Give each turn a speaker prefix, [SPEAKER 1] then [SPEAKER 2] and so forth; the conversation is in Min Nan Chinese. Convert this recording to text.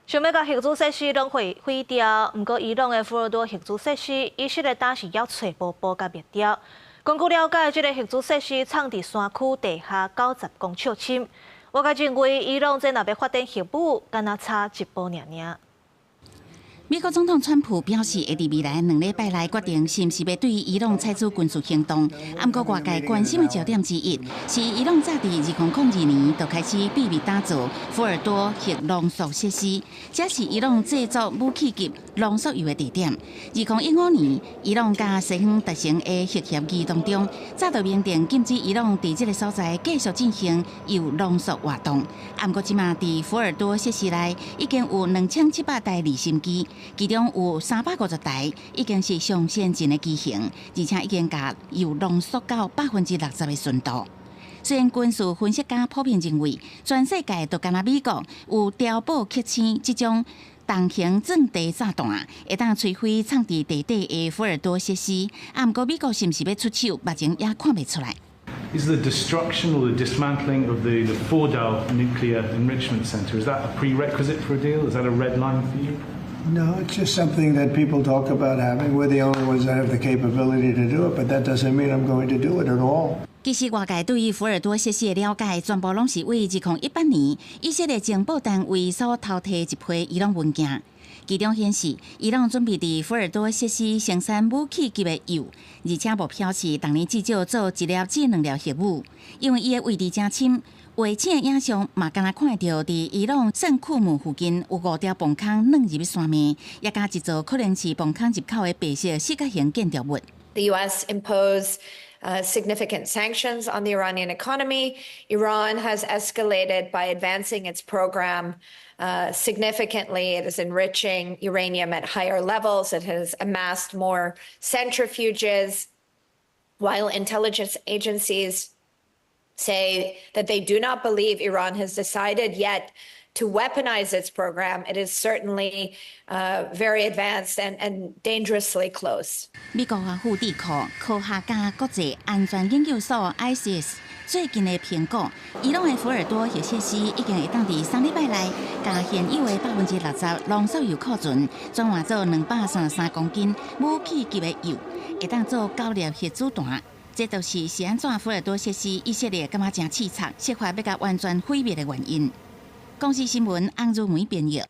[SPEAKER 1] 想欲共核子設施攏毀毀掉，毋過伊朗的福爾多核子設施，以色列當時猶揣無步共滅掉。根據了解，這个核子設施藏佇山區地下90公尺深。外界認為，伊朗這若欲發展核武，敢若差一步爾爾。
[SPEAKER 2] 美國總統川普表示，會佇未來2禮拜內決定是毋是欲對伊朗採取軍事行動。毋過外界關心的焦點之一，是伊朗早佇2002年就開始秘密打造福爾多核濃縮設施，這是伊朗製作武器級濃縮鈾的地點。2015年，伊朗佮西方達成的核協議當中，早就明定禁止伊朗佇這个所在繼續進行鈾濃縮活動。毋過這馬佇福爾多設施內已經有2700台離心機。其中有350台已經是上先進的機型，而且已經共鈾濃縮到60%的純度。雖然軍事分析家普遍認為，全世界就干焦美國有碉堡克星這種重型鑽地炸彈，會當摧毀藏佇地底的福爾多設施。啊，毋過美國是毋是欲出手，目前也看袂出來。
[SPEAKER 3] Is the destruction or the dismantling of the Fordow nuclear enrichment center, is that a prerequisite for a deal? Is that a red line for you?
[SPEAKER 4] No, it's just something that people talk about having. We're the only ones that have the capability to do it, but that doesn't mean I'm going to do it at all.
[SPEAKER 2] 其實外界對於福爾多設施的了解，全部攏是對2018年以色列情報單位所偷提一批伊朗文件，其中顯示伊朗準備佇福爾多設施生產武器級的鈾，而且目標是逐年至少做1粒至2粒核武，因為伊的位置誠深。衛星的影像嘛，敢若看會著佇伊朗聖庫姆附近有五條磅空鑽入山脈，也佮一座可能是磅空入口的白色四角形建築物。
[SPEAKER 5] The U.S. imposed significant sanctions on the Iranian economy. Iran has escalated by advancing its program significantly. It is enriching uranium at higher levels. It has amassed more centrifuges. While intelligence agencies say that they do not believe Iran has decided yet to weaponize its program, it is certainly very advanced and dangerously close.
[SPEAKER 2] 美國華府智庫科學家國際安全研究所 ISIS 最近的評估，伊朗的福爾多核設施已經會當佇3禮拜內，共現有的60%濃縮鈾庫存轉換做233公斤武器級的鈾，會當做九粒核子彈。這就是是按怎福爾多設施以色列感覺誠刺激，設法欲共完全毀滅的原因。公視新聞翁如梅編譯。